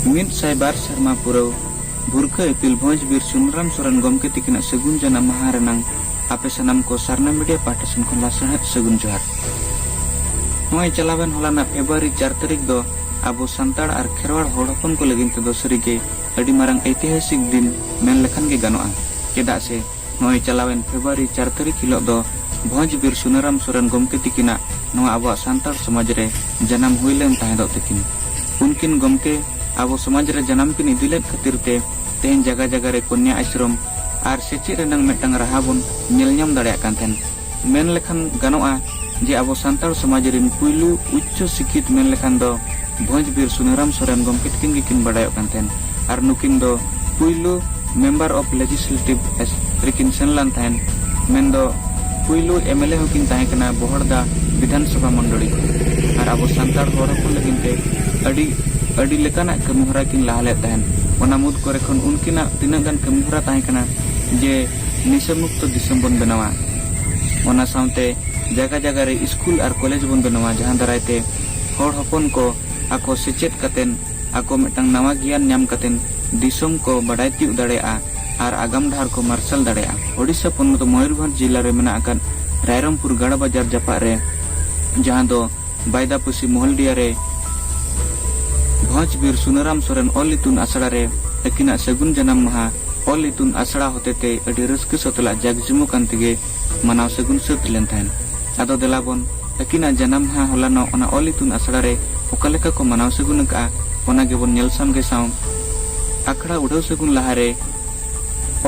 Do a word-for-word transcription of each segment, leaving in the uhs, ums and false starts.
ᱢᱤᱫ ᱥᱟᱭ ᱵᱟᱨ ᱥᱮᱨᱢᱟ ᱯᱩᱨᱟᱹᱣ ᱵᱷᱩᱨᱠᱟᱹ ᱤᱯᱤᱞ ᱵᱷᱚᱸᱡᱽ ᱵᱤᱨ ᱥᱩᱱᱟᱹᱨᱟᱢ ᱥᱚᱨᱮᱱ ᱜᱚᱢᱠᱮ ᱛᱤᱠᱤᱱᱟᱜ ᱥᱟᱹᱜᱩᱱ ᱡᱟᱱᱟᱢ ᱢᱟᱦᱟ ᱨᱮᱱᱟᱝ ᱟᱯᱮ ᱥᱟᱱᱟᱢ ᱠᱚ ᱥᱟᱨᱱᱟ ᱢᱤᱰᱤᱭᱟ ᱯᱟᱦᱴᱟ ᱥᱮᱱ ᱠᱷᱚᱱ ᱞᱟᱥᱟᱲᱦᱮᱫ ᱥᱟᱹᱜᱩᱱ ᱡᱚᱦᱟᱨ᱾ ᱱᱚᱜᱼᱚᱭ ᱪᱟᱞᱟᱣᱮᱱ ᱦᱚᱞᱟᱱᱟᱜ ᱯᱷᱮᱵᱽᱨᱩᱣᱟᱨᱤ ᱪᱟᱨ ᱛᱟᱹᱨᱤᱠᱷ ᱫᱚ ᱟᱵᱚ ᱥᱟᱱᱛᱟᱲ ᱟᱨ ᱠᱷᱮᱨᱣᱟᱲ ᱦᱚᱲ ᱦᱚᱯᱚᱱ ᱠᱚ ᱞᱟᱹᱜᱤᱫ ᱛᱮᱫᱚ ᱥᱟᱹᱨᱤᱜᱮ ᱟᱹᱰᱤ ᱢᱟᱨᱟᱝ ᱮᱭᱛᱤᱦᱟᱥᱤᱠ ᱫᱤᱱ ᱢᱮᱱ ᱞᱮᱠᱷᱟᱱ ᱜᱮ ᱜᱟᱱᱚᱜᱼᱟ᱾ ᱪᱮᱫᱟᱜ ᱥᱮ ᱱᱚᱜᱼᱚᱭ ᱪᱟᱞᱟᱣᱮᱱ ᱯᱷᱮᱵᱽᱨᱩᱣᱟᱨᱤ ᱪᱟᱨ ᱛᱟᱹᱨᱤᱠᱷ ᱦᱤᱞᱳᱜ ᱫᱚ ᱵᱷᱚᱸᱡᱽ ᱵᱤᱨ ᱥᱩᱱᱟᱹᱨᱟᱢ ᱥᱚᱨᱮᱱ ᱜᱚᱢᱠᱮ ᱛᱤᱠᱤᱱᱟᱜ ᱱᱚᱣᱟ ᱟᱵᱚᱣᱟᱜ ᱥᱟᱱᱛᱟᱲ ᱥᱚᱢᱟᱡᱽ ᱨᱮ ᱡᱟᱱᱟᱢ ᱦᱩᱭ ᱞᱮᱱ ᱛᱟᱦᱮᱸᱫᱚᱜ ᱛᱟᱹᱠᱤᱱ᱾ ᱩᱱᱠᱤᱱ ᱜᱚᱢᱠᱮ ᱟᱵᱚ ᱥᱚᱢᱟᱡᱽ ᱨᱮ ᱡᱟᱱᱟᱢ ᱠᱤᱱ ᱤᱫᱤ ᱞᱮᱫ ᱠᱷᱟᱹᱛᱤᱨ ᱛᱮ ᱛᱮᱦᱮᱧ ᱡᱟᱜᱟ ᱡᱟᱜᱟ ᱨᱮ ᱠᱚᱱᱭᱟ ᱟᱥᱨᱚᱢ ᱟᱨ ᱥᱮᱪᱮᱫ ᱨᱮᱱᱟᱝ ᱢᱤᱫᱴᱟᱝ ᱨᱟᱦᱟ ᱵᱚᱱ ᱧᱮᱞ ᱧᱟᱢ ᱫᱟᱲᱮᱭᱟᱜ ᱠᱟᱱ ᱛᱟᱦᱮᱸᱱ᱾ ᱢᱮᱱ ᱞᱮᱠᱷᱟᱱ ᱜᱟᱱᱚᱜᱼᱟ ᱡᱮ ᱟᱵᱚ ᱥᱟᱱᱛᱟᱲ ᱥᱚᱢᱟᱡᱽ ᱨᱤᱱ ᱯᱩᱭᱞᱩ ᱩᱪᱪᱚ ᱥᱤᱠᱠᱷᱤᱛ ᱢᱮᱱ ᱞᱮᱠᱷᱟᱱ ᱫᱚ ᱵᱷᱚᱸᱡᱽ ᱵᱤᱨ ᱥᱩᱱᱟᱹᱨᱟᱢ ᱥᱚᱨᱮᱱ ᱜᱚᱢᱠᱮ ᱛᱟᱹᱠᱤᱱ ᱜᱮᱠᱤᱱ ᱵᱟᱰᱟᱭᱚᱜ ᱠᱟᱱ ᱛᱟᱦᱮᱸᱱ᱾ ᱟᱨ ᱱᱩᱠᱤᱱ ᱫᱚ ᱯᱩᱭᱞᱩ ᱢᱮᱢᱵᱟᱨ ᱚᱯᱷ ᱞᱮᱡᱤᱥᱞᱮᱴᱤᱵᱷ ᱨᱮᱠᱤᱱ ᱥᱮᱱ ᱞᱮᱱ ᱛᱟᱦᱮᱸᱱ, ᱢᱮᱱᱫᱚ ᱯᱩᱭᱞᱩ ᱮᱢ ᱮᱞ ᱮ ᱦᱚᱸᱠᱤᱱ ᱛᱟᱦᱮᱸ ᱠᱟᱱᱟ ᱵᱚᱦᱚᱲᱫᱟ ᱵᱤᱫᱷᱟᱱ ᱥᱚᱵᱷᱟ ᱢᱚᱱᱰᱚᱞᱤ ᱠᱷᱚᱱ᱾ ᱟᱨ ᱟᱵᱚ ᱥᱟᱱᱛᱟᱲ ᱦᱚᱲ ᱦᱚᱯᱚᱱ ᱞᱟᱹᱜᱤᱫ ᱛᱮ ᱟᱹᱰᱤ ᱟᱹᱰᱤ ᱞᱮᱠᱟᱱᱟᱜ ᱠᱟᱹᱢᱤ ᱦᱚᱨᱟ ᱠᱤᱱ ᱞᱟᱦᱟ ᱞᱮᱫ ᱛᱟᱦᱮᱸᱱ᱾ ᱚᱱᱟ ᱢᱩᱫᱽ ᱠᱚᱨᱮ ᱠᱷᱚᱱ ᱩᱱᱠᱤᱱᱟᱜ ᱛᱤᱱᱟᱹᱜ ᱜᱟᱱ ᱠᱟᱹᱢᱤ ᱦᱚᱨᱟ ᱛᱟᱦᱮᱸ ᱠᱟᱱᱟ ᱡᱮ ᱱᱤᱥᱟᱹ ᱢᱩᱠᱛᱚ ᱫᱤᱥᱚᱢ ᱵᱚᱱ ᱵᱮᱱᱟᱣᱟ, ᱚᱱᱟ ᱥᱟᱶᱛᱮ ᱡᱟᱭᱜᱟ ᱡᱟᱭᱜᱟ ᱨᱮ ᱥᱠᱩᱞ ᱟᱨ ᱠᱚᱞᱮᱡᱽ ᱵᱚᱱ ᱵᱮᱱᱟᱣᱟ, ᱡᱟᱦᱟᱸ ᱫᱟᱨᱟᱭ ᱛᱮ ᱦᱚᱲ ᱦᱚᱯᱚᱱ ᱠᱚ ᱟᱠᱚ ᱥᱮᱪᱮᱫ ᱠᱟᱛᱮᱱ ᱟᱠᱚ ᱢᱤᱫᱴᱟᱝ ᱱᱟᱣᱟ ᱜᱮᱭᱟᱱ ᱧᱟᱢ ᱠᱟᱛᱮᱱ ᱫᱤᱥᱚᱢ ᱠᱚ ᱵᱟᱰᱟᱭ ᱛᱤᱭᱳᱜ ᱫᱟᱲᱮᱭᱟᱜᱼᱟ ᱟᱨ ᱟᱜᱟᱢ ᱰᱟᱦᱟᱨ ᱠᱚ ᱢᱟᱨᱥᱟᱞ ᱫᱟᱲᱮᱭᱟᱜᱼᱟ᱾ ᱳᱰᱤᱥᱟ ᱯᱚᱱᱚᱛ ᱢᱚᱭᱩᱨᱵᱷᱚᱸᱡᱽ ᱡᱤᱞᱟ ᱨᱮ ᱢᱮᱱᱟᱜ ᱟᱠᱟᱫ ᱨᱟᱭᱨᱚᱝᱯᱩᱨ ᱜᱟᱲ ᱵᱟᱡᱟᱨ ᱡᱟᱯᱟᱜ ᱨᱮ, ᱡᱟᱦᱟᱸ ᱫᱚ ᱵᱟᱭᱫᱟᱯᱩᱥᱤ ᱢᱚᱦᱚᱞᱰᱤᱦᱟ ᱨᱮ ᱵᱷᱚᱸᱡᱽ ᱵᱤᱨ ᱥᱩᱱᱟᱹᱨᱟᱢ ᱥᱚᱨᱮᱱ ᱚᱞ ᱤᱛᱩᱱ ᱟᱥᱲᱟ ᱨᱮ ᱟᱹᱠᱤᱱᱟᱜ ᱥᱟᱹᱜᱩᱱ ᱡᱟᱱᱟᱢ ᱢᱟᱦᱟ ᱚᱞ ᱤᱛᱩᱱ ᱟᱥᱲᱟ ᱦᱚᱛᱮᱛᱮ ᱟᱹᱰᱤ ᱨᱟᱹᱥᱠᱟᱹ ᱥᱟᱛᱞᱟᱜ ᱡᱟᱠ ᱡᱚᱢᱚᱠ ᱟᱱ ᱛᱮᱜᱮ ᱢᱟᱱᱟᱣ ᱥᱟᱹᱜᱩᱱ ᱥᱟᱹᱛ ᱞᱮᱱ ᱛᱟᱦᱮᱸᱱ᱾ ᱟᱫᱚ ᱫᱮᱞᱟ ᱵᱚᱱ ᱟᱹᱠᱤᱱᱟᱜ ᱡᱟᱱᱟᱢ ᱢᱟᱦᱟ ᱦᱚᱞᱟᱱᱚᱜ ᱚᱱᱟ ᱚᱞ ᱤᱛᱩᱱ ᱟᱥᱲᱟ ᱨᱮ ᱚᱠᱟ ᱞᱮᱠᱟ ᱠᱚ ᱢᱟᱱᱟᱣ ᱥᱟᱹᱜᱩᱱ ᱟᱠᱟᱫᱼᱟ, ᱚᱱᱟ ᱜᱮᱵᱚᱱ ᱧᱮᱞ ᱥᱟᱢᱜᱮ ᱥᱟᱶ ᱟᱠᱷᱲᱟ ᱩᱰᱷᱟᱹᱣ ᱥᱟᱹᱜᱩᱱ ᱞᱟᱦᱟᱨᱮ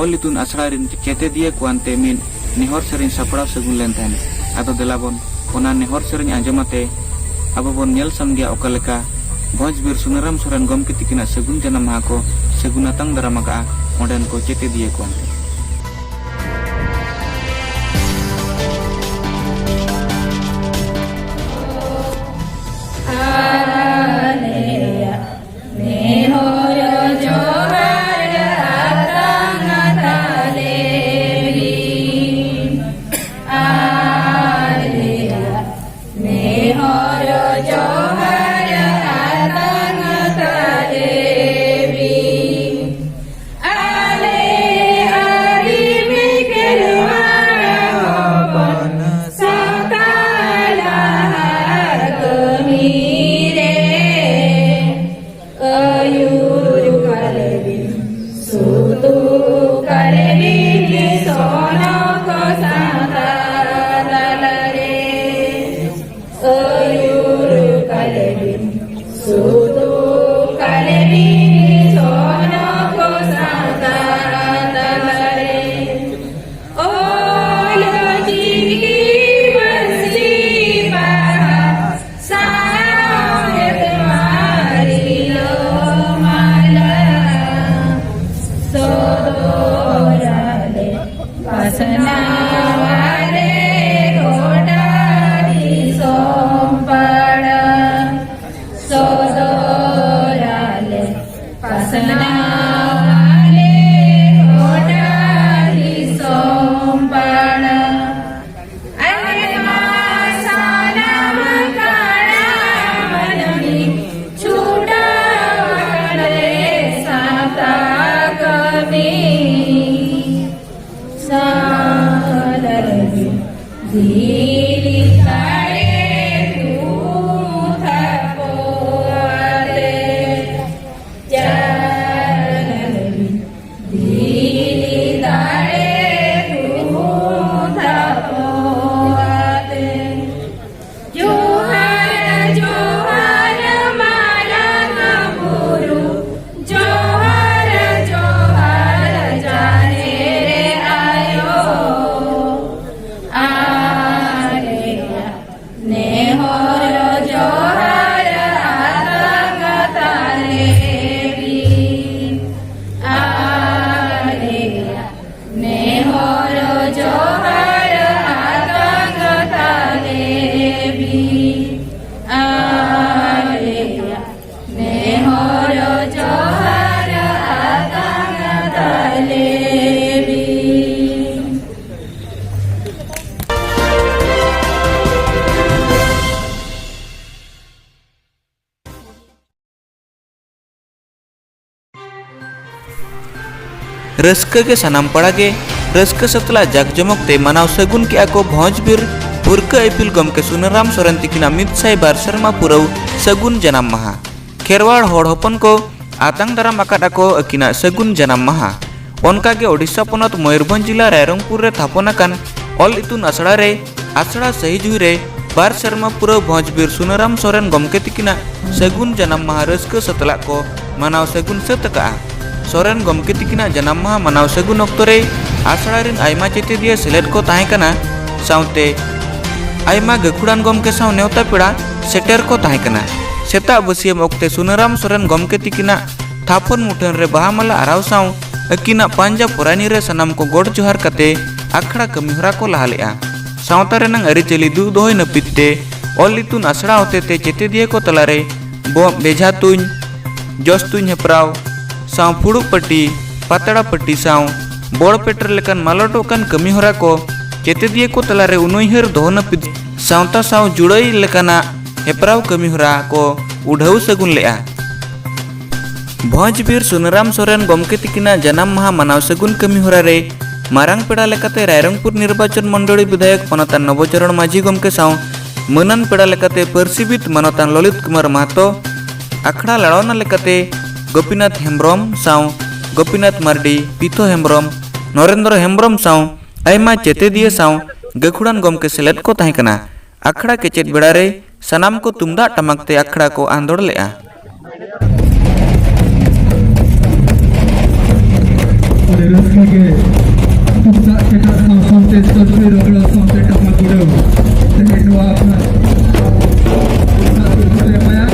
ᱚᱞ ᱤᱛᱩᱱ ᱟᱥᱲᱟ ᱨᱤᱱ ᱪᱮᱛᱮᱫᱤᱭᱟᱹ ᱠᱚ ᱟᱱᱛᱮ ᱢᱤᱫ ᱱᱮᱦᱚᱨ ᱥᱮᱨᱮᱧ ᱥᱟᱯᱲᱟᱣ ᱥᱟᱹᱜᱩᱱ ᱞᱮᱱ ᱛᱟᱦᱮᱸᱱ᱾ ᱟᱫᱚ ᱫᱮᱞᱟ ᱵᱚᱱ ᱚᱱᱟ ᱱᱮᱦᱚᱨ ᱥᱮᱨᱮᱧ ᱟᱸᱡᱚᱢ ᱟᱛᱮ ᱟᱵᱚ ᱵᱚᱱ ᱧᱮᱞ ᱥᱟᱢᱜᱮᱭᱟ ᱚᱠᱟ ᱞᱮᱠᱟ ᱵᱷᱚᱸᱡᱽ ᱵᱤᱨ ᱥᱩᱱᱟᱹᱨᱟᱢ ᱥᱚᱨᱮᱱ ᱜᱚᱢᱠᱮ ᱛᱤᱠᱤᱱᱟᱜ ᱥᱟᱹᱜᱩᱱ ᱡᱟᱱᱟᱢ ᱢᱟᱦᱟ ᱠᱚ ᱥᱟᱹᱜᱩᱱ ᱟᱛᱟᱝ ᱫᱟᱨᱟᱢ ᱟᱠᱟᱫᱼᱟ ᱚᱸᱰᱮᱱ ᱠᱚ ᱪᱮᱛᱮᱫᱤᱭᱟᱹ ᱠᱚ ᱟᱱᱛᱮ᱾ ᱥᱟᱱᱟᱢ ᱟᱞᱮ ᱜᱚᱰᱟ ᱫᱤᱥᱚᱢ ᱯᱟᱲᱟ, ᱟᱭᱢᱟ ᱥᱟᱱᱟᱢ ᱠᱟᱲᱟ ᱢᱟᱹᱱᱢᱤ ᱪᱷᱩᱴᱟᱹᱣ ᱟᱠᱟᱱᱟᱞᱮ ᱥᱟᱶᱛᱟ ᱠᱟᱹᱢᱤ᱾ ᱥᱟᱞᱟᱜ ᱫᱷᱤᱨᱤ ᱫᱟᱲᱮ ᱠᱚ ᱛᱷᱟᱯᱚᱣᱟᱛᱮ, ᱪᱟᱞᱟᱜ ᱫᱷᱤᱨᱤ ᱫᱟᱲᱮ ᱠᱚ ᱛᱷᱟᱯᱚᱣᱟᱛᱮ᱾ ᱡᱚᱦᱟᱨ, ᱡᱚᱦᱟᱨ, ᱢᱟᱨᱟᱝ ᱵᱩᱨᱩ, ᱡᱚᱦᱟᱨ, ᱡᱚᱦᱟᱨ, ᱡᱟᱦᱮᱨ ᱟᱭᱳ᱾ ᱟᱞᱮᱭᱟᱜ ᱱᱮᱦᱚᱨ ᱡᱚᱦᱟᱨ ᱟᱛᱟᱝ ᱛᱟᱞᱮ ᱵᱤᱱ᱾ ᱟᱞᱮᱭᱟᱜ ᱱᱮᱦᱚᱨ ᱡᱚᱦᱟᱨ ᱟᱛᱟᱝ ᱛᱟᱞᱮ ᱵᱤᱱ᱾ ᱟᱞᱮᱭᱟᱜ ᱱᱮᱦᱚᱨ ᱡᱚᱦᱟᱨ ᱟᱛᱟᱝ ᱛᱟᱞᱮ ᱵᱤᱱ᱾ ᱨᱟᱹᱥᱠᱟᱹ ᱜᱮ ᱥᱟᱱᱟᱢ ᱯᱟᱲᱟ ᱜᱮ ᱨᱟᱹᱥᱠᱟᱹ ᱥᱟᱛᱞᱟᱜ ᱡᱟᱠ ᱡᱚᱢᱚᱠ ᱛᱮ ᱢᱟᱱᱟᱣ ᱥᱟᱹᱜᱩᱱ ᱠᱮᱜᱼᱟ ᱠᱚ ᱵᱷᱚᱸᱡᱽ ᱵᱤᱨ ᱵᱷᱩᱨᱠᱟᱹ ᱤᱯᱤᱞ ᱜᱚᱢᱠᱮ ᱥᱩᱱᱟᱹᱨᱟᱢ ᱥᱚᱨᱮᱱ ᱛᱤᱠᱤᱱᱟᱜ ᱢᱤᱫ ᱥᱟᱭ ᱵᱟᱨ ᱥᱮᱨᱢᱟ ᱯᱩᱨᱟᱹᱣ ᱥᱟᱹᱜᱩᱱ ᱡᱟᱱᱟᱢ ᱢᱟᱦᱟ᱾ ᱠᱷᱮᱨᱣᱟᱲ ᱦᱚᱲ ᱦᱚᱯᱚᱱ ᱠᱚ ᱟᱛᱟᱝ ᱫᱟᱨᱟᱢ ᱟᱠᱟᱫ ᱟᱠᱚ ᱟᱹᱠᱤᱱᱟᱜ ᱥᱟᱹᱜᱩᱱ ᱡᱟᱱᱟᱢ ᱢᱟᱦᱟ᱾ ᱚᱱᱠᱟ ᱜᱮ ᱳᱰᱤᱥᱟ ᱯᱚᱱᱚᱛ ᱢᱚᱭᱩᱨᱵᱷᱚᱸᱡᱽ ᱡᱤᱞᱟ ᱨᱟᱭᱨᱚᱝᱯᱩᱨ ᱨᱮ ᱛᱷᱟᱯᱚᱱ ᱟᱠᱟᱱ ᱚᱞ ᱤᱛᱩᱱ ᱟᱥᱲᱟ ᱨᱮ ᱟᱥᱲᱟ ᱥᱟᱹᱦᱤ ᱡᱩᱦᱤ ᱨᱮ ᱵᱟᱨ ᱥᱮᱨᱢᱟ ᱯᱩᱨᱟᱹᱣ ᱵᱷᱚᱸᱡᱽ ᱵᱤᱨ ᱥᱩᱱᱟᱹᱨᱟᱢ ᱥᱚᱨᱮᱱ ᱜᱚᱢᱠᱮ ᱛᱤᱠᱤᱱᱟᱜ ᱥᱟᱹᱜᱩᱱ ᱡᱟᱱᱟᱢ ᱢᱟᱦᱟ ᱨᱟᱹᱥᱠᱟᱹ ᱥᱟᱛᱞᱟᱜ ᱠᱚ ᱢᱟᱱᱟᱣ ᱥᱟᱹᱜᱩᱱ ᱥᱟᱹᱛ ᱟᱠᱟᱫᱼᱟ᱾ ᱥᱚᱨᱮᱱ ᱜᱚᱢᱠᱮ ᱛᱤᱠᱤᱱᱟᱜ ᱡᱟᱱᱟᱢ ᱢᱟᱦᱟ ᱢᱟᱱᱟᱣ ᱥᱟᱹᱜᱩᱱ ᱚᱠᱛᱚ ᱨᱮ ᱟᱥᱲᱟ ᱨᱤᱱ ᱟᱭᱢᱟ ᱪᱮᱪᱮᱫᱤᱭᱟᱹ ᱥᱮᱞᱮᱫ ᱠᱚ ᱛᱟᱦᱮᱸ ᱠᱟᱱᱟ᱾ ᱥᱟᱶᱛᱮ ᱟᱭᱢᱟ ᱜᱟᱹᱠᱷᱩᱲᱟᱱ ᱜᱚᱢᱠᱮ ᱥᱟᱶ ᱱᱮᱣᱛᱟ ᱯᱮᱲᱟ ᱥᱮᱴᱮᱨ ᱠᱚ ᱛᱟᱦᱮᱸ ᱠᱟᱱᱟ᱾ ᱥᱮᱛᱟᱜ ᱵᱟᱹᱥᱭᱟᱹᱢ ᱚᱠᱛᱮ ᱥᱩᱱᱟᱹᱨᱟᱢ ᱥᱚᱨᱮᱱ ᱜᱚᱢᱠᱮ ᱛᱤᱠᱤᱱᱟᱜ ᱛᱷᱟᱯᱚᱱ ᱢᱩᱴᱷᱟᱹᱱ ᱨᱮ ᱵᱟᱦᱟ ᱢᱟᱞᱟ ᱟᱨᱟᱣ ᱥᱟᱶ ᱟᱹᱠᱤᱱᱟᱜ ᱯᱟᱧᱡᱟ ᱯᱚᱨᱟᱭᱱᱤ ᱨᱮ ᱥᱟᱱᱟᱢ ᱠᱚ ᱜᱚᱰ ᱡᱚᱦᱟᱨ ᱠᱟᱛᱮ ᱟᱠᱷᱲᱟ ᱠᱟᱹᱢᱤ ᱦᱚᱨᱟ ᱠᱚ ᱞᱟᱦᱟ ᱞᱮᱫᱼᱟ᱾ ᱥᱟᱶᱛᱟ ᱨᱮᱱᱟᱜ ᱟᱹᱨᱤᱪᱟᱹᱞᱤ ᱫᱩᱜ ᱫᱚᱦᱚᱭ ᱱᱟᱹᱯᱤᱛ ᱛᱮ ᱚᱞ ᱤᱛᱩᱱ ᱟᱥᱲᱟ ᱦᱚᱛᱮᱛᱮ ᱪᱮᱛᱮᱫᱤᱭᱟᱹ ᱠᱚ ᱛᱟᱞᱟᱨᱮ ᱵᱚ-, ᱵᱮᱡᱷᱟ ᱛᱩᱧ, ᱡᱚᱥ ᱛᱩᱧ ᱦᱮᱯᱨᱟᱣ, ᱥᱟᱶ ᱯᱷᱩᱲᱩᱜ ᱯᱟᱹᱴᱤ, ᱯᱟᱛᱲᱟ ᱯᱟᱹᱴᱤ ᱥᱟᱶ ᱵᱚᱲ ᱯᱮᱴᱮᱨ ᱞᱮᱠᱟᱱ ᱢᱟᱞᱚᱴᱚᱜ ᱠᱟᱱ ᱠᱟᱹᱢᱤᱦᱚᱨᱟ ᱠᱚ ᱪᱮᱛᱮᱫᱤᱭᱟᱹ ᱠᱚ ᱛᱟᱞᱟᱨᱮ ᱩᱱᱩᱭᱦᱟᱹᱨ ᱫᱚᱦᱚ ᱱᱟᱹᱯᱤᱛ ᱥᱟᱶᱛᱟ ᱥᱟᱶ ᱡᱩᱲᱟᱹᱭ ᱞᱮᱠᱟᱱᱟᱜ ᱦᱮᱯᱨᱟᱣ ᱠᱟᱹᱢᱤᱦᱚᱨᱟ ᱠᱚ ᱩᱰᱷᱟᱹᱣ ᱥᱟᱹᱜᱩᱱ ᱞᱮᱫᱼᱟ᱾ ᱵᱷᱚᱸᱡᱽ ᱵᱤᱨ ᱥᱩᱱᱟᱹᱨᱟᱢ ᱥᱚᱨᱮᱱ ᱜᱚᱢᱠᱮ ᱛᱤᱠᱤᱱᱟᱜ ᱡᱟᱱᱟᱢ ᱢᱟᱦᱟ ᱢᱟᱱᱟᱣ ᱥᱟᱹᱜᱩᱱ ᱠᱟᱹᱢᱤᱦᱚᱨᱟ ᱨᱮ ᱢᱟᱨᱟᱝ ᱯᱮᱲᱟ ᱞᱮᱠᱟᱛᱮ ᱨᱟᱭᱨᱚᱝᱯᱩᱨ ᱱᱤᱨᱵᱟᱪᱚᱱ ᱢᱚᱱᱰᱚᱞᱤ ᱵᱤᱫᱷᱟᱭᱚᱠ ᱯᱚᱱᱚᱛᱟᱱ ᱱᱚᱵᱚᱪᱚᱨᱚᱬ ᱢᱟᱹᱡᱷᱤ ᱜᱚᱢᱠᱮ ᱥᱟᱶ ᱢᱟᱹᱱᱟᱱ ᱯᱮᱲᱟ ᱞᱮᱠᱟᱛᱮ ᱯᱟᱹᱨᱥᱤᱵᱤᱫ ᱢᱟᱱᱚᱛᱟᱱ ᱞᱚᱞᱤᱛ ᱠᱩᱢᱟᱨ ᱢᱟᱦᱟᱛᱚ, ᱟᱠᱷᱲᱟ ᱞᱟᱲᱟᱣᱱᱟ ᱞᱮᱠᱟᱛᱮ ᱜᱳᱯᱤᱱᱟᱛᱷ ᱦᱮᱢᱵᱽᱨᱚᱢ ᱥᱟᱶ ᱜᱳᱯᱤᱱᱟᱛᱷ ᱢᱟᱨᱰᱤ, ᱯᱤᱛᱷᱚ ᱦᱮᱢᱵᱽᱨᱚᱢ, ᱱᱚᱨᱮᱱᱫᱨᱚ ᱦᱮᱢᱵᱽᱨᱚᱢ ᱥᱟᱶ ᱟᱭᱢᱟ ᱪᱮᱛᱮᱫᱤᱭᱟᱹ ᱥᱟᱶ ᱜᱟᱹᱠᱷᱩᱲᱟᱱ ᱜᱚᱢᱠᱮ ᱥᱮᱞᱮᱫ ᱠᱚ ᱛᱟᱦᱮᱸ ᱠᱟᱱᱟ᱾ ᱟᱠᱷᱲᱟ ᱠᱮᱪᱮᱫ ᱵᱮᱲᱟ ᱨᱮ ᱥᱟᱱᱟᱢ ᱠᱚ ᱛᱩᱢᱫᱟᱜ ᱴᱟᱢᱟᱠ ᱛᱮ ᱟᱠᱷᱲᱟ ᱠᱚ ᱟᱸᱫᱳᱲ ᱞᱮᱫᱼᱟ᱾ ᱟᱹᱰᱤ ᱨᱟᱹᱥᱠᱟᱹ ᱜᱮ ᱛᱩᱢᱫᱟᱜ ᱴᱟᱢᱟᱠ ᱥᱟᱶᱛᱮ ᱛᱟᱹᱨᱯᱤ ᱨᱚᱜᱽᱲᱟ ᱥᱟᱶᱛᱮ ᱴᱟᱢᱟᱠ ᱩᱰᱟᱹᱣ᱾ ᱛᱮᱦᱮᱧ ᱱᱚᱣᱟ ᱟᱠᱷᱲᱟ ᱛᱩᱢᱫᱟᱜ ᱨᱩ ᱨᱮ ᱢᱟᱭᱟ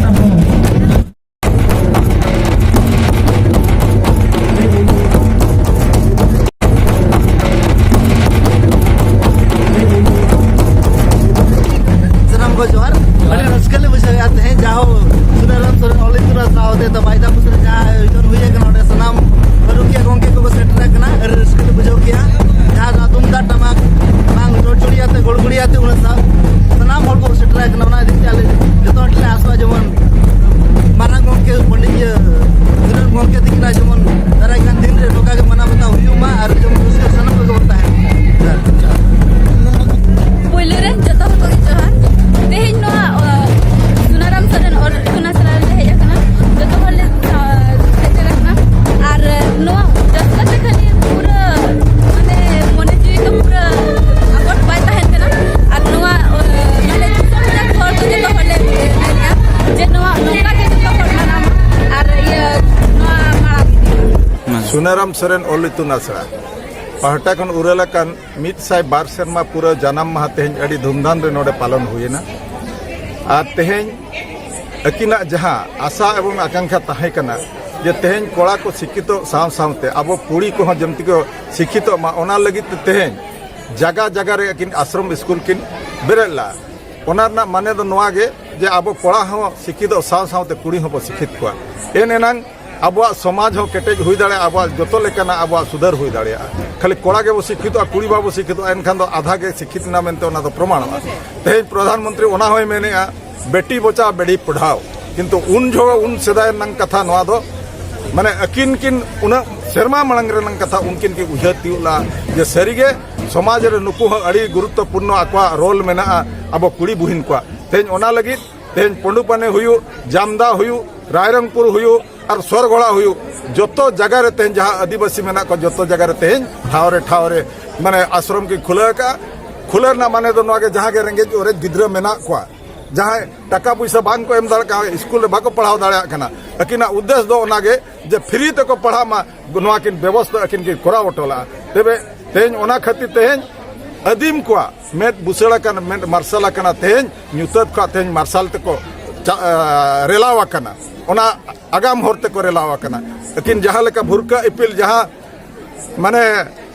ᱥᱟᱯᱲᱟᱣ᱾ ᱥᱟᱱᱟᱢ ᱠᱚ ᱡᱚᱦᱟᱨ᱾ ᱟᱹᱰᱤ ᱨᱟᱹᱥᱠᱟᱹ ᱞᱮ ᱵᱩᱡᱷᱟᱹᱣᱮᱫᱼᱟ ᱛᱮᱦᱮᱧ, ᱡᱟᱦᱳ ᱥᱩᱱᱟᱨᱟᱢ ᱥᱚᱨᱮᱱ ᱚᱞ ᱤᱛᱩᱱ ᱟᱥᱲᱟ ᱦᱚᱛᱮᱛᱮ ᱵᱟᱭᱫᱟᱯᱩᱨ ᱨᱮ ᱡᱟᱦᱟᱸ ᱟᱭᱳᱡᱚᱱ ᱦᱩᱭ ᱟᱠᱟᱱᱟ, ᱚᱸᱰᱮ ᱥᱟᱱᱟᱢ ᱯᱟᱹᱨᱩᱠᱷᱤᱭᱟᱹ ᱜᱚᱢᱠᱮ ᱠᱚᱠᱚ ᱥᱮᱴᱮᱨ ᱟᱠᱟᱱᱟ᱾ ᱟᱹᱰᱤ ᱨᱟᱹᱥᱠᱟᱹ ᱞᱮ ᱵᱩᱡᱷᱟᱹᱣ ᱠᱮᱜᱼᱟ᱾ ᱡᱟᱦᱟᱸ ᱫᱚ ᱛᱩᱢᱫᱟᱜ ᱴᱟᱢᱟᱠ ᱵᱟᱝ ᱪᱚᱲᱪᱚᱲᱤ ᱟᱛᱮ, ᱜᱚᱲᱜᱚᱲᱤ ᱟᱛᱮ, ᱚᱱᱟ ᱥᱟᱶ ᱥᱟᱱᱟᱢ ᱦᱚᱲ ᱠᱚ ᱥᱮᱴᱮᱨ ᱟᱠᱟᱱᱟ᱾ ᱚᱱᱟ ᱤᱫᱤ ᱛᱮ ᱟᱞᱮ ᱡᱚᱛᱚ ᱦᱚᱲ ᱞᱮ ᱟᱥᱚᱜᱼᱟ, ᱡᱮᱢᱚᱱ ᱢᱟᱨᱟᱝ ᱜᱚᱢᱠᱮ ᱯᱚᱱᱰᱤᱛ ᱤᱭᱟᱹ ᱥᱩᱱᱟᱨᱟᱢ ᱜᱚᱢᱠᱮ ᱛᱤᱠᱤᱱᱟᱜ ᱡᱮᱢᱚᱱ ᱫᱟᱨᱟᱭ ᱠᱟᱱ ᱫᱤᱱ ᱨᱮ ᱱᱚᱝᱠᱟ ᱜᱮ ᱢᱟᱱᱟᱣ ᱵᱟᱛᱟᱣ ᱦᱩᱭᱩᱜ ᱢᱟ ᱟᱨ ᱡᱮᱢᱚᱱ ᱨᱟᱹᱥᱠᱟᱹ ᱥᱟᱱᱟᱢ ᱠᱚᱜᱮ ᱵᱚᱱ ᱛᱟᱦᱮᱱ ᱢᱟ᱾ ᱯᱳᱭᱞᱳ ᱨᱮ ᱡᱚᱛᱚ ᱦᱚᱲ ᱠᱚᱜᱮ ᱡᱚᱦᱟᱨ᱾ ᱛᱮᱦᱮᱧ ᱱᱚᱣᱟ, ᱚ, ᱥᱩᱱᱟᱨᱟᱢ ᱥᱚᱨᱮᱱ ᱚᱞ ᱤᱛᱩᱱ ᱟᱥᱲᱟ ᱨᱮᱞᱮ ᱦᱮᱡ ᱟᱠᱟᱱᱟ᱾ ᱡᱚᱛᱚ ᱦᱚᱲ ᱞᱮ, ᱟ, ᱥᱮᱴᱮᱨ ᱟᱠᱟᱱᱟ᱾ ᱟᱨ ᱱᱚᱣᱟ ᱨᱟᱹᱥᱠᱟᱹ ᱛᱮ ᱠᱷᱟᱹᱞᱤ ᱯᱩᱨᱟᱹ, ᱢᱟᱱᱮ, ᱢᱚᱱᱮ ᱡᱤᱣᱤ ᱠᱚ ᱯᱩᱨᱟᱹ ᱟᱠᱚᱴ ᱵᱟᱭ ᱛᱟᱦᱮᱱ ᱠᱟᱱᱟ᱾ ᱟᱨ ᱱᱚᱣᱟ, ᱚ, ᱢᱟᱱᱮ, ᱫᱤᱥᱚᱢ ᱨᱮᱱ ᱦᱚᱲ ᱫᱚ ᱡᱚᱛᱚ ᱦᱚᱲ ᱞᱮ ᱢᱮᱱᱟ ᱡᱮ ᱱᱚᱣᱟ ᱱᱚᱝᱠᱟ ᱜᱮ ᱡᱚᱛᱚ ᱦᱚᱲ ᱢᱟᱱᱟᱣ ᱢᱟ᱾ ᱟᱨ ᱤᱭᱟᱹ, ᱱᱚᱣᱟ ᱢᱟᱲᱟᱝ ᱤᱫᱤ ᱢᱟ᱾ ᱥᱩᱱᱟᱨᱟᱢ ᱥᱚᱨᱮᱱ ᱚᱞ ᱤᱛᱩᱱ ᱟᱥᱲᱟ ᱯᱟᱦᱴᱟ ᱠᱷᱚᱱ ᱩᱨᱟᱹᱞ ᱟᱠᱟᱱ ᱢᱤᱫ ᱥᱟᱭ ᱵᱟᱨ ᱥᱮᱨᱢᱟ ᱯᱩᱨᱟᱹ ᱡᱟᱱᱟᱢ ᱢᱟᱦᱟ ᱛᱮᱦᱮᱧ ᱟᱹᱰᱤ ᱫᱷᱩᱢᱫᱷᱟᱢ ᱨᱮ ᱱᱚᱰᱮ ᱯᱟᱞᱚᱱ ᱦᱩᱭᱮᱱᱟ᱾ ᱟᱨ ᱛᱮᱦᱮᱧ ᱟᱹᱠᱤᱱᱟᱜ ᱡᱟᱦᱟᱸ ᱟᱥᱟ ᱮᱵᱚᱝ ᱟᱠᱟᱝᱠᱷᱟ ᱛᱟᱦᱮᱸ ᱠᱟᱱᱟ ᱡᱮ ᱛᱮᱦᱮᱧ ᱠᱚᱲᱟ ᱠᱚ ᱥᱤᱠᱠᱷᱤᱛᱚᱜ ᱥᱟᱶ ᱥᱟᱶᱛᱮ ᱟᱵᱚ ᱠᱩᱲᱤ ᱠᱚᱦᱚᱸ ᱡᱮᱢᱛᱤ ᱠᱚ ᱥᱤᱠᱠᱷᱤᱛᱚᱜ ᱢᱟ, ᱚᱱᱟ ᱞᱟᱹᱜᱤᱫ ᱛᱮ ᱛᱮᱦᱮᱧ ᱡᱟᱜᱟ ᱡᱟᱜᱟ ᱨᱮ ᱟᱹᱠᱤᱱ ᱟᱥᱨᱚᱢ ᱥᱠᱩᱞ ᱠᱤᱱ ᱵᱮᱨᱮᱫ ᱞᱮᱫᱼᱟ᱾ ᱚᱱᱟ ᱨᱮᱱᱟᱜ ᱢᱟᱱᱮ ᱫᱚ ᱱᱚᱣᱟ ᱜᱮ ᱡᱮ ᱟᱵᱚ ᱠᱚᱲᱟ ᱦᱚᱸ ᱥᱤᱠᱠᱷᱤᱛᱚᱜ ᱥᱟᱶ ᱥᱟᱶᱛᱮ ᱠᱩᱲᱤ ᱦᱚᱸᱵᱚ ᱥᱤᱠᱠᱷᱤᱛ ᱠᱚᱣᱟ᱾ ᱮᱱ ᱮᱱᱟᱝ ᱟᱵᱚᱣᱟᱜ ᱥᱚᱢᱟᱡᱽ ᱦᱚᱸ ᱠᱮᱴᱮᱡ ᱦᱩᱭ ᱫᱟᱲᱮᱭᱟᱜᱼᱟ, ᱟᱵᱚᱣᱟᱜ ᱡᱚᱛᱚ ᱞᱮᱠᱟᱱᱟᱜ ᱟᱵᱚᱣᱟᱜ ᱥᱩᱫᱷᱟᱹᱨ ᱦᱩᱭ ᱫᱟᱲᱮᱭᱟᱜᱼᱟ᱾ ᱠᱷᱟᱹᱞᱤ ᱠᱚᱲᱟ ᱜᱮᱵᱚ ᱥᱤᱠᱠᱷᱤᱛᱚᱜᱼᱟ, ᱠᱩᱲᱤ ᱵᱟᱵᱚ ᱥᱤᱠᱠᱷᱤᱛᱚᱜᱼᱟ, ᱮᱱᱠᱷᱟᱱ ᱫᱚ ᱟᱫᱷᱟ ᱜᱮ ᱥᱤᱠᱠᱷᱤᱛ ᱮᱱᱟ ᱢᱮᱱᱛᱮ ᱚᱱᱟ ᱫᱚ ᱯᱨᱚᱢᱟᱬᱚᱜᱼᱟ᱾ ᱛᱮᱦᱮᱧ ᱯᱨᱚᱫᱷᱟᱱ ᱢᱚᱱᱛᱨᱤ ᱚᱱᱟ ᱦᱚᱸᱭ ᱢᱮᱱᱮᱜᱼᱟ, ᱵᱮᱴᱤ ᱵᱚᱪᱟᱣ ᱵᱮᱴᱤ ᱯᱟᱲᱦᱟᱣ, ᱠᱤᱱᱛᱩ ᱩᱱ ᱡᱚᱦᱚᱜ, ᱩᱱ ᱥᱮᱫᱟᱭ ᱨᱮᱱᱟᱜ ᱠᱟᱛᱷᱟ ᱱᱚᱣᱟ ᱫᱚ, ᱢᱟᱱᱮ ᱟᱹᱠᱤᱱ ᱠᱤᱱ ᱩᱱᱟᱹᱜ ᱥᱮᱨᱢᱟ ᱢᱟᱲᱟᱝ ᱨᱮᱱᱟᱜ ᱠᱟᱛᱷᱟ ᱩᱱᱠᱤᱱ ᱠᱤᱱ ᱩᱭᱦᱟᱹᱨ ᱛᱤᱭᱳᱜ ᱞᱮᱜᱼᱟ ᱡᱮ ᱥᱟᱹᱨᱤᱜᱮ ᱥᱚᱢᱟᱡᱽ ᱨᱮ ᱱᱩᱠᱩ ᱦᱚᱸ ᱟᱹᱰᱤ ᱜᱩᱨᱩᱛᱛᱚᱯᱩᱨᱱᱚ ᱟᱠᱚᱣᱟᱜ ᱨᱳᱞ ᱢᱮᱱᱟᱜᱼᱟ ᱟᱵᱚ ᱠᱩᱲᱤ ᱵᱩᱦᱤᱱ ᱠᱚᱣᱟᱜ᱾ ᱛᱮᱦᱮᱧ ᱚᱱᱟ ᱞᱟᱹᱜᱤᱫ ᱛᱮᱦᱮᱧ ᱯᱚᱸᱰᱩᱯᱟᱱᱤ ᱦᱩᱭᱩᱜ, ᱡᱟᱢᱫᱟ ᱦᱩᱭᱩᱜ, ᱨᱟᱭᱨᱚᱝᱯᱩᱨ ᱦᱩᱭᱩᱜ, ᱟᱨ ᱥᱚᱨᱜᱚᱲᱟ ᱦᱩᱭᱩᱜ, ᱡᱚᱛᱚ ᱡᱟᱭᱜᱟ ᱨᱮ ᱛᱮᱦᱮᱧ ᱡᱟᱦᱟᱸ ᱟᱹᱫᱤᱵᱟᱹᱥᱤ ᱢᱮᱱᱟᱜ ᱠᱚᱣᱟ, ᱡᱚᱛᱚ ᱡᱟᱭᱜᱟ ᱨᱮ ᱛᱮᱦᱮᱧ ᱴᱷᱟᱶ ᱨᱮ ᱴᱷᱟᱶ ᱨᱮ ᱢᱟᱱᱮ ᱟᱥᱨᱚᱢ ᱠᱤᱱ ᱠᱷᱩᱞᱟᱹᱣ ᱟᱠᱟᱫᱼᱟ᱾ ᱠᱷᱩᱞᱟᱹᱣ ᱨᱮᱱᱟᱜ ᱢᱟᱱᱮ ᱫᱚ ᱱᱚᱣᱟ ᱜᱮ, ᱡᱟᱦᱟᱸ ᱜᱮ ᱨᱮᱸᱜᱮᱡ ᱚᱨᱮᱡ ᱜᱤᱫᱽᱨᱟᱹ ᱢᱮᱱᱟᱜ ᱠᱚᱣᱟ, ᱡᱟᱦᱟᱸᱭ ᱴᱟᱠᱟ ᱯᱚᱭᱥᱟ ᱵᱟᱝ ᱠᱚ ᱮᱢ ᱫᱟᱲᱮᱭᱟᱜ ᱠᱟᱱᱟ, ᱥᱠᱩᱞ ᱨᱮ ᱵᱟᱠᱚ ᱯᱟᱲᱦᱟᱣ ᱫᱟᱲᱮᱭᱟᱜ ᱠᱟᱱᱟ, ᱟᱹᱠᱤᱱᱟᱜ ᱩᱫᱽᱫᱮᱥ ᱫᱚ ᱚᱱᱟ ᱜᱮ ᱡᱮ ᱯᱷᱨᱤ ᱛᱮᱠᱚ ᱯᱟᱲᱦᱟᱜ ᱢᱟ, ᱱᱚᱣᱟ ᱠᱤᱱ ᱵᱮᱵᱚᱥᱛᱷᱟ ᱟᱹᱠᱤᱱ ᱠᱤᱱ ᱠᱚᱨᱟᱣ ᱦᱚᱴᱚ ᱞᱮᱫᱼᱟ᱾ ᱛᱚᱵᱮ ᱛᱮᱦᱮᱧ ᱚᱱᱟ ᱠᱷᱟᱹᱛᱤᱨ ᱛᱮᱦᱮᱧ ᱟᱹᱫᱤᱢ ᱠᱚᱣᱟᱜ ᱢᱮᱫ ᱵᱩᱥᱟᱹᱲ ᱟᱠᱟᱱᱟ, ᱢᱮᱫ ᱢᱟᱨᱥᱟᱞ ᱟᱠᱟᱱᱟ, ᱛᱮᱦᱮᱧ ᱧᱩᱛᱟᱹᱛ ᱠᱷᱚᱱ ᱛᱮᱦᱮᱧ ᱢᱟᱨᱥᱟᱞ ᱛᱮᱠᱚ ᱪᱟ-, ᱮ, ᱨᱮᱞᱟᱣ ᱟᱠᱟᱱᱟ, ᱚᱱᱟ ᱟᱜᱟᱢ ᱦᱚᱨ ᱛᱮᱠᱚ ᱨᱮᱞᱟᱣ ᱟᱠᱟᱱᱟ᱾ ᱟᱹᱠᱤᱱ ᱡᱟᱦᱟᱸ ᱞᱮᱠᱟ ᱵᱷᱩᱨᱠᱟᱹ ᱤᱯᱤᱞ ᱡᱟᱦᱟᱸ ᱢᱟᱱᱮ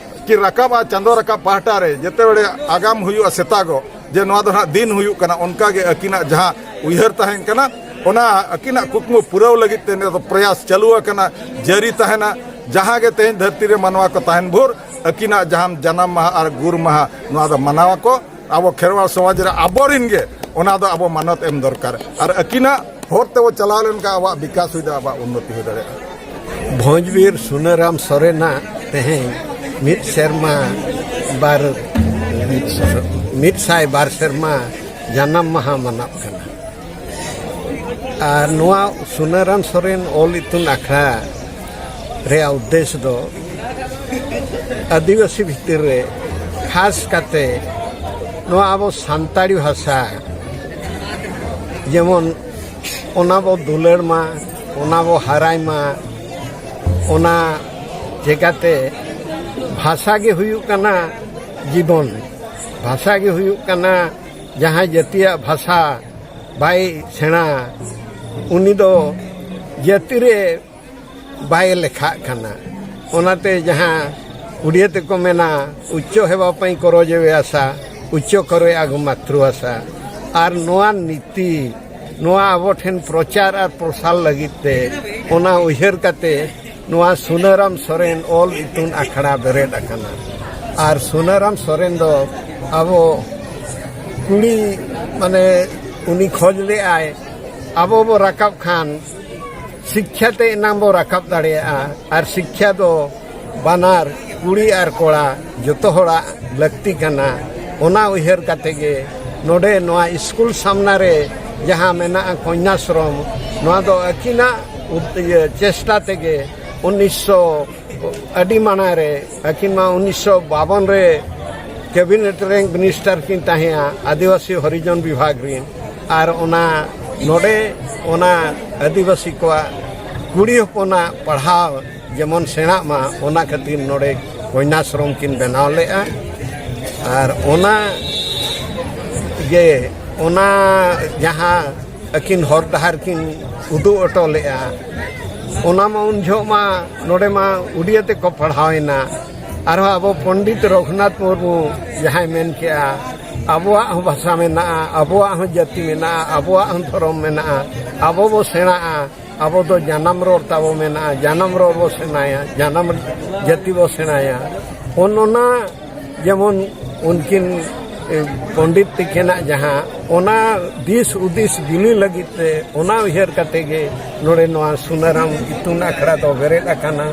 ᱠᱤ ᱨᱟᱠᱟᱵᱼᱟ ᱪᱟᱸᱫᱚ ᱨᱟᱠᱟᱵ ᱯᱟᱦᱴᱟ ᱨᱮ, ᱡᱮᱛᱮ ᱵᱮᱲᱮ ᱟᱜᱟᱢ ᱦᱩᱭᱩᱜᱼᱟ ᱥᱮᱛᱟᱜᱚᱜ, ᱡᱮ ᱱᱚᱣᱟ ᱫᱚ ᱱᱟᱦᱟᱜ ᱫᱤᱱ ᱦᱩᱭᱩᱜ ᱠᱟᱱᱟ, ᱚᱱᱠᱟ ᱜᱮ ᱟᱹᱠᱤᱱᱟᱜ ᱡᱟᱦᱟᱸ ᱩᱭᱦᱟᱹᱨ ᱛᱟᱦᱮᱸ ᱠᱟᱱᱟ, ᱚᱱᱟ ᱟᱹᱠᱤᱱᱟᱜ ᱠᱩᱠᱢᱩ ᱯᱩᱨᱟᱹᱣ ᱞᱟᱹᱜᱤᱫ ᱛᱮ ᱱᱤᱭᱟᱹ ᱫᱚ ᱯᱨᱚᱭᱟᱥ ᱪᱟᱹᱞᱩ ᱟᱠᱟᱱᱟ, ᱡᱟᱹᱨᱤ ᱛᱟᱦᱮᱱᱟ᱾ ᱡᱟᱦᱟᱸ ᱜᱮ ᱛᱮᱦᱮᱧ ᱫᱷᱟᱹᱨᱛᱤ ᱨᱮ ᱢᱟᱱᱣᱟ ᱠᱚ ᱛᱟᱦᱮᱱ ᱵᱷᱳᱨ ᱟᱹᱠᱤᱱᱟᱜ ᱡᱟᱦᱟᱸ ᱡᱟᱱᱟᱢ ᱢᱟᱦᱟ ᱟᱨ ᱜᱩᱨ ᱢᱟᱦᱟ, ᱱᱚᱣᱟ ᱫᱚ ᱢᱟᱱᱟᱣ ᱟᱠᱚ᱾ ᱟᱵᱚ ᱠᱷᱮᱨᱣᱟᱲ ᱥᱚᱢᱟᱡᱽ ᱨᱮ ᱟᱵᱚᱨᱤᱱ ᱜᱮ ᱚᱱᱟ ᱫᱚ ᱟᱵᱚ ᱢᱟᱱᱚᱛ ᱮᱢ ᱫᱚᱨᱠᱟᱨ᱾ ᱟᱨ ᱟᱹᱠᱤᱱᱟᱜ ᱦᱚᱨ ᱛᱮᱵᱚ ᱪᱟᱞᱟᱣ ᱞᱮᱱᱠᱷᱟᱱ ᱟᱵᱚᱣᱟᱜ ᱵᱤᱠᱟᱥ ᱦᱩᱭ ᱫᱟᱲᱮᱭᱟᱜᱼᱟ, ᱟᱵᱚᱣᱟᱜ ᱩᱱᱱᱚᱛᱤ ᱦᱩᱭ ᱫᱟᱲᱮᱭᱟᱜᱼᱟ᱾ ᱵᱷᱚᱸᱡᱽᱵᱤᱨ ᱥᱩᱱᱟᱹᱨᱟᱢ ᱥᱚᱨᱮᱱᱟᱜ ᱛᱮᱦᱮᱧ ᱢᱤᱫ ᱥᱮᱨᱢᱟ ᱵᱟᱨ, ᱢᱤᱫ ᱥᱟᱭ ᱵᱟᱨ ᱥᱮᱨᱢᱟ ᱡᱟᱱᱟᱢ ᱢᱟᱦᱟ ᱢᱟᱱᱟᱜ ᱠᱟᱱᱟ᱾ ᱟᱨ ᱱᱚᱣᱟ ᱥᱩᱱᱟᱹᱨᱟᱢ ᱥᱚᱨᱮᱱ ᱚᱞ ᱤᱛᱩᱱ ᱟᱠᱷᱲᱟ ᱨᱮᱭᱟᱜ ᱩᱫᱽᱫᱮᱥ ᱫᱚ ᱟᱹᱫᱤᱵᱟᱹᱥᱤ ᱵᱷᱤᱛᱤᱨ ᱨᱮ ᱠᱷᱟᱥ ᱠᱟᱛᱮ ᱱᱚᱣᱟ ᱟᱵᱚ ᱥᱟᱱᱛᱟᱲᱤ ᱵᱷᱟᱥᱟ ᱡᱮᱢᱚᱱ ᱚᱱᱟ ᱵᱚ ᱫᱩᱞᱟᱹᱲ ᱢᱟ, ᱚᱱᱟ ᱵᱚ ᱦᱟᱨᱟᱭ ᱢᱟ, ᱚᱱᱟ ᱪᱮᱠᱟᱛᱮ ᱵᱷᱟᱥᱟ ᱜᱮ ᱦᱩᱭᱩᱜ ᱠᱟᱱᱟ ᱡᱤᱵᱚᱱ, ᱵᱷᱟᱥᱟ ᱜᱮ ᱦᱩᱭᱩᱜ ᱠᱟᱱᱟ ᱡᱟᱦᱟᱸᱭ ᱡᱟᱹᱛᱤᱭᱟᱜ ᱵᱷᱟᱥᱟ ᱵᱟᱭ ᱥᱮᱬᱟ, ᱩᱱᱤ ᱫᱚ ᱡᱟᱹᱛᱤ ᱨᱮ ᱵᱟᱭ ᱞᱮᱠᱷᱟᱜ ᱠᱟᱱᱟ᱾ ᱚᱱᱟᱛᱮ ᱡᱟᱦᱟᱸ ᱩᱲᱤᱭᱟᱹ ᱛᱮᱠᱚ ᱢᱮᱱᱟ, ᱩᱪᱪᱚ ᱦᱮᱣᱟ ᱯᱟᱹᱧ ᱠᱚᱨᱚ ᱡᱮᱣᱮ ᱟᱥᱟ, ᱩᱪᱪᱚ ᱠᱚᱨᱮ ᱟᱜᱩ ᱢᱟᱛᱨᱩ ᱟᱥᱟ᱾ ᱟᱨ ᱱᱚᱣᱟ ᱱᱤᱛᱤ, ᱱᱚᱣᱟ ᱟᱵᱚ ᱴᱷᱮᱱ ᱯᱨᱚᱪᱟᱨ ᱟᱨ ᱯᱨᱚᱥᱟᱨ ᱞᱟᱹᱜᱤᱫ ᱛᱮ ᱚᱱᱟ ᱩᱭᱦᱟᱹᱨ ᱠᱟᱛᱮ ᱱᱚᱣᱟ ᱥᱩᱱᱟᱹᱨᱟᱢ ᱥᱚᱨᱮᱱ ᱚᱞ ᱤᱛᱩᱱ ᱟᱠᱷᱲᱟ ᱵᱮᱨᱮᱫ ᱟᱠᱟᱱᱟ᱾ ᱟᱨ ᱥᱩᱱᱟᱹᱨᱟᱢ ᱥᱚᱨᱮᱱ ᱫᱚ ᱟᱵᱚ ᱠᱩᱲᱤ, ᱢᱟᱱᱮ, ᱩᱱᱤ ᱠᱷᱚᱡᱽ ᱞᱮᱫᱟᱭ, ᱟᱵᱚ ᱵᱚ ᱨᱟᱠᱟᱵ ᱠᱷᱟᱱ ᱥᱤᱠᱠᱷᱟ ᱛᱮ ᱮᱱᱟᱝ ᱵᱚ ᱨᱟᱠᱟᱵ ᱫᱟᱲᱮᱭᱟᱜᱼᱟ᱾ ᱟᱨ ᱥᱤᱠᱠᱷᱟ ᱫᱚ ᱵᱟᱱᱟᱨ ᱠᱩᱲᱤ ᱟᱨ ᱠᱚᱲᱟ ᱡᱚᱛᱚ ᱦᱚᱲᱟᱜ ᱞᱟᱹᱠᱛᱤ ᱠᱟᱱᱟ᱾ ᱚᱱᱟ ᱩᱭᱦᱟᱹᱨ ᱠᱟᱛᱮ ᱜᱮ ᱱᱚᱰᱮ ᱱᱚᱣᱟ ᱥᱠᱩᱞ ᱥᱟᱢᱱᱟ ᱨᱮ ᱡᱟᱦᱟᱸ ᱢᱮᱱᱟᱜᱼᱟ ᱠᱚᱱᱭᱟᱥᱨᱚᱢ, ᱱᱚᱣᱟ ᱫᱚ ᱟᱹᱠᱤᱱᱟᱜ ᱩᱫ-, ᱤᱭᱟᱹ, ᱪᱮᱥᱴᱟ ᱛᱮᱜᱮ ᱩᱱᱤᱥᱥᱚ, ᱟᱹᱰᱤ ᱢᱟᱲᱟᱝ ᱨᱮ, ᱟᱹᱠᱤᱱ ᱢᱟ ᱩᱱᱤᱥᱥᱚ ᱵᱟᱵᱚᱱ ᱨᱮ ᱠᱮᱵᱤᱱᱮᱴ ᱨᱮ ᱢᱤᱱᱤᱥᱴᱟᱨ ᱠᱤᱱ ᱛᱟᱦᱮᱸᱭᱟ ᱟᱹᱫᱤᱵᱟᱹᱥᱤ ᱦᱚᱨᱤᱡᱚᱱ ᱵᱤᱵᱷᱟᱜᱽ ᱨᱤᱱ, ᱟᱨ ᱚᱱᱟ ᱱᱚᱰᱮ ᱚᱱᱟ ᱟᱹᱫᱤᱵᱟᱹᱥᱤ ᱠᱚᱣᱟᱜ ᱠᱩᱲᱤ ᱦᱚᱯᱚᱱᱟᱜ ᱯᱟᱲᱦᱟᱣ ᱡᱮᱢᱚᱱ ᱥᱮᱬᱟᱜ ᱢᱟ, ᱚᱱᱟ ᱠᱷᱟᱹᱛᱤᱨ ᱱᱚᱰᱮ ᱠᱚᱱᱭᱟᱥᱨᱚᱢ ᱠᱤᱱ ᱵᱮᱱᱟᱣ ᱞᱮᱫᱼᱟ᱾ ᱟᱨ ᱚᱱᱟ ᱜᱮ, ᱚᱱᱟ ᱡᱟᱦᱟᱸ ᱟᱹᱠᱤᱱ ᱦᱚᱨ ᱰᱟᱦᱟᱨ ᱠᱤᱱ ᱩᱫᱩᱜ ᱦᱚᱴᱚ ᱞᱮᱫᱼᱟ, ᱚᱱᱟ ᱢᱟ ᱩᱱ ᱡᱚᱦᱚᱜ ᱢᱟ ᱱᱚᱰᱮ ᱢᱟ ᱩᱰᱤᱭᱟ ᱛᱮᱠᱚ ᱯᱟᱲᱦᱟᱣ ᱮᱱᱟ᱾ ᱟᱨᱦᱚᱸ ᱟᱵᱚ ᱯᱚᱱᱰᱤᱛ ᱨᱚᱜᱷᱩᱱᱟᱛᱷ ᱢᱩᱨᱢᱩ ᱡᱟᱦᱟᱸᱭ ᱢᱮᱱ ᱠᱮᱜᱼᱟ, ᱟᱵᱚᱣᱟᱜ ᱦᱚᱸ ᱵᱷᱟᱥᱟ ᱢᱮᱱᱟᱜᱼᱟ, ᱟᱵᱚᱣᱟᱜ ᱦᱚᱸ ᱡᱟᱹᱛᱤ ᱢᱮᱱᱟᱜᱼᱟ, ᱟᱵᱚᱣᱟᱜ ᱦᱚᱸ ᱫᱷᱚᱨᱚᱢ ᱢᱮᱱᱟᱜᱼᱟ, ᱟᱵᱚ ᱵᱚ ᱥᱮᱬᱟᱜᱼᱟ, ᱟᱵᱚ ᱫᱚ ᱡᱟᱱᱟᱢ ᱨᱚᱲ ᱛᱟᱵᱚ ᱢᱮᱱᱟᱜᱼᱟ, ᱡᱟᱱᱟᱢ ᱨᱚᱲ ᱵᱚ ᱥᱮᱬᱟᱭᱟ, ᱡᱟᱱᱟᱢ ᱡᱟᱹᱛᱤ ᱵᱚ ᱥᱮᱬᱟᱭᱟ᱾ ᱚᱱ ᱚᱱᱟ ᱡᱮᱢᱚᱱ ᱩᱱᱠᱤᱱ, ᱮ, ᱯᱚᱱᱰᱤᱛ ᱛᱤᱠᱤᱱᱟᱜ ᱡᱟᱦᱟᱸ ᱚᱱᱟ ᱫᱤᱥ ᱦᱩᱫᱤᱥ ᱵᱤᱞᱤ ᱞᱟᱹᱜᱤᱫ ᱛᱮ, ᱚᱱᱟ ᱩᱭᱦᱟᱹᱨ ᱠᱟᱛᱮ ᱜᱮ ᱱᱚᱰᱮ ᱱᱚᱣᱟ ᱥᱩᱱᱟᱨᱟᱢ ᱤᱛᱩᱱ ᱟᱠᱷᱲᱟ ᱫᱚ ᱵᱮᱨᱮᱫ ᱟᱠᱟᱱᱟ᱾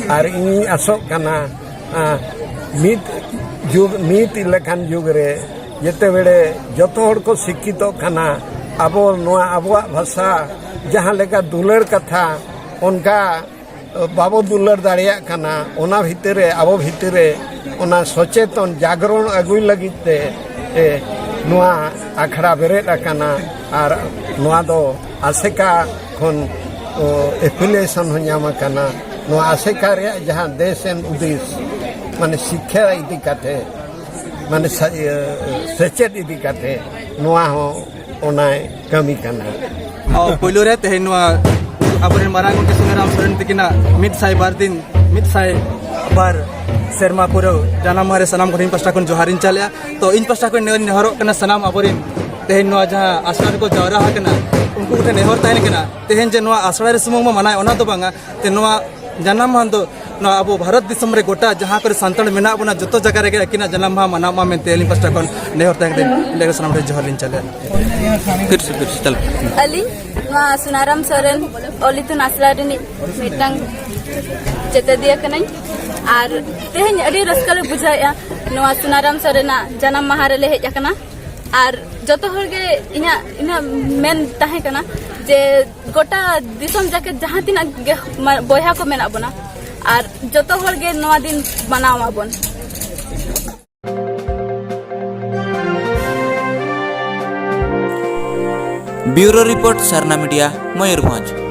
ᱟᱨ ᱤᱧᱤᱧ ᱟᱥᱚᱜ ᱠᱟᱱᱟ, ᱟ, ᱢᱤᱫ ᱡᱩᱜᱽ, ᱢᱤᱫ ᱞᱮᱠᱟᱱ ᱡᱩᱜᱽ ᱨᱮ ᱡᱮᱛᱮ ᱵᱮᱲᱮ ᱡᱚᱛᱚ ᱦᱚᱲ ᱠᱚ ᱥᱤᱠᱠᱷᱤᱛᱚᱜ ᱠᱟᱱᱟ, ᱟᱵᱚ ᱱᱚᱣᱟ ᱟᱵᱚᱣᱟᱜ ᱵᱷᱟᱥᱟ ᱡᱟᱦᱟᱸ ᱞᱮᱠᱟ ᱫᱩᱞᱟᱹᱲ ᱠᱟᱛᱷᱟ, ᱚᱱᱠᱟ ᱵᱟᱵᱚ ᱫᱩᱞᱟᱹᱲ ᱫᱟᱲᱮᱭᱟᱜ ᱠᱟᱱᱟ᱾ ᱚᱱᱟ ᱵᱷᱤᱛᱤᱨ ᱨᱮ, ᱟᱵᱚ ᱵᱷᱤᱛᱤᱨ ᱨᱮ ᱚᱱᱟ ᱥᱚᱪᱮᱛᱚᱱ ᱡᱟᱜᱽᱨᱚᱱ ᱟᱹᱜᱩᱭ ᱞᱟᱹᱜᱤᱫ ᱛᱮ, ᱮ, ᱱᱚᱣᱟ ᱟᱠᱷᱲᱟ ᱵᱮᱨᱮᱫ ᱟᱠᱟᱱᱟ᱾ ᱟᱨ ᱱᱚᱣᱟ ᱫᱚ ᱟᱥᱮᱠᱟ ᱠᱷᱚᱱ, ᱚ, ᱮᱯᱷᱤᱞᱤᱭᱮᱥᱚᱱ ᱦᱚᱸ ᱧᱟᱢ ᱟᱠᱟᱱᱟ᱾ ᱱᱚᱣᱟ ᱟᱥᱮᱠᱟ ᱨᱮᱭᱟᱜ ᱡᱟᱦᱟᱸ ᱫᱮᱥ ᱮᱱ ᱩᱫᱤᱥ, ᱢᱟᱱᱮ ᱥᱤᱠᱠᱷᱟ ᱤᱫᱤ ᱠᱟᱛᱮ, ᱢᱟᱱᱮ ᱥᱟ-, ᱤᱭᱟᱹ, ᱥᱮᱪᱮᱫ ᱤᱫᱤ ᱠᱟᱛᱮ, ᱱᱚᱣᱟ ᱦᱚᱸ ᱚᱱᱟᱭ ᱠᱟᱹᱢᱤ ᱠᱟᱱᱟ᱾ ᱚ, ᱯᱳᱭᱞᱳ ᱨᱮ ᱛᱮᱦᱮᱧ ᱱᱚᱣᱟ ᱟᱵᱚᱨᱮᱱ ᱢᱟᱨᱟᱝ ᱜᱚᱢᱠᱮ ᱥᱩᱱᱟᱨᱟᱢ ᱥᱚᱨᱮᱱ ᱛᱟᱹᱠᱤᱱᱟᱜ ᱢᱤᱫ ᱥᱟᱭ ᱵᱟᱨ ᱫᱤᱱ, ᱢᱤᱫ ᱥᱟᱭ ᱵᱟᱨ ᱥᱮᱨᱢᱟ ᱯᱩᱨᱟᱹᱣ ᱡᱟᱱᱟᱢ ᱢᱟᱦᱟ ᱨᱮ ᱥᱟᱱᱟᱢ ᱠᱚ ᱤᱧ ᱯᱟᱥᱴᱟ ᱠᱷᱚᱱ ᱡᱚᱦᱟᱨ ᱤᱧ ᱪᱟᱞᱮᱜᱼᱟ᱾ ᱛᱚ, ᱤᱧ ᱯᱟᱥᱴᱟ ᱠᱷᱚᱱ ᱱᱤᱭᱟᱹ ᱱᱮᱦᱚᱨᱚᱜ ᱠᱟᱱᱟ, ᱥᱟᱱᱟᱢ ᱟᱵᱚᱨᱮᱱ ᱛᱮᱦᱮᱧ ᱱᱚᱣᱟ ᱡᱟᱦᱟᱸ ᱟᱥᱲᱟ ᱨᱮᱠᱚ ᱡᱟᱣᱨᱟ ᱟᱠᱟᱱᱟ, ᱩᱱᱠᱩ ᱠᱚᱴᱷᱮᱱ ᱱᱮᱦᱚᱨ ᱛᱟᱦᱮᱱ ᱠᱟᱱᱟ, ᱛᱮᱦᱮᱧ ᱡᱮ ᱱᱚᱣᱟ ᱟᱥᱲᱟ ᱨᱮ ᱥᱩᱢᱩᱝ ᱵᱚᱱ ᱢᱟᱱᱟᱣᱟ, ᱚᱱᱟ ᱫᱚ ᱵᱟᱝᱟ, ᱛᱮ ᱱᱚᱣᱟ ᱡᱟᱱᱟᱢ ᱢᱟᱦᱟ ᱫᱚ ᱱᱚᱣᱟ ᱟᱵᱚ ᱵᱷᱟᱨᱚᱛ ᱫᱤᱥᱚᱢ ᱨᱮ ᱜᱚᱴᱟ ᱡᱟᱦᱟᱸ ᱠᱚᱨᱮ ᱥᱟᱱᱛᱟᱲ ᱢᱮᱱᱟᱜ ᱵᱚᱱᱟ, ᱡᱚᱛᱚ ᱡᱟᱭᱜᱟ ᱨᱮᱜᱮ ᱟᱹᱠᱤᱱᱟᱜ ᱡᱟᱱᱟᱢ ᱢᱟᱦᱟ ᱢᱟᱱᱟᱣ ᱢᱟ ᱢᱮᱱᱛᱮ ᱟᱹᱞᱤᱧ ᱯᱟᱥᱴᱟ ᱠᱷᱚᱱ ᱱᱮᱦᱚᱨ ᱛᱟᱦᱮᱱ ᱠᱟᱱᱟ᱾ ᱮᱸᱰᱮ ᱥᱟᱱᱟᱢ ᱴᱷᱮᱱ ᱡᱚᱦᱟᱨ ᱞᱤᱧ ᱪᱟᱞᱮᱫᱼᱟ᱾ ᱯᱷᱤᱨ ᱥᱮ, ᱯᱷᱤᱨ ᱥᱮ, ᱪᱚᱞᱚ᱾ ᱟᱹᱞᱤᱧ ᱱᱚᱣᱟ ᱥᱩᱱᱟᱨᱟᱢ ᱥᱚᱨᱮᱱ ᱚᱞ ᱤᱛᱩᱱ ᱟᱥᱲᱟ ᱨᱤᱱᱤᱡ ᱢᱤᱫᱴᱟᱝ ᱪᱮᱛᱟᱫᱤᱭᱟᱹ ᱠᱟᱹᱱᱟᱹᱧ, ᱟᱨ ᱛᱮᱦᱮᱧ ᱟᱹᱰᱤ ᱨᱟᱹᱥᱠᱟᱹ ᱞᱮ ᱵᱩᱡᱷᱟᱹᱣᱮᱫᱼᱟ ᱱᱚᱣᱟ ᱥᱩᱱᱟᱨᱟᱢ ᱥᱚᱨᱮᱱᱟᱜ ᱡᱟᱱᱟᱢ ᱢᱟᱦᱟ ᱨᱮᱞᱮ ᱦᱮᱡ ᱟᱠᱟᱱᱟ᱾ ᱟᱨ ᱡᱚᱛᱚ ᱦᱚᱲ ᱜᱮ ᱤᱧᱟᱹᱜ, ᱤᱧᱟᱹᱜ ᱢᱮᱱ ᱛᱟᱦᱮᱸ ᱠᱟᱱᱟ ᱡᱮ ᱜᱚᱴᱟ ᱫᱤᱥᱚᱢ ᱡᱟᱠᱮ ᱡᱟᱦᱟᱸ ᱛᱤᱱᱟᱹᱜ ᱜᱮ ᱢᱟ-, ᱵᱚᱭᱦᱟ ᱠᱚ ᱢᱮᱱᱟᱜ ᱵᱚᱱᱟ, ᱟᱨ ᱡᱚᱛᱚ ᱦᱚᱲ ᱜᱮ ᱱᱚᱣᱟ ᱫᱤᱱ ᱢᱟᱱᱟᱣ ᱢᱟᱵᱚᱱ᱾ Bureau Report, Sarna Media, Mayurbhanj.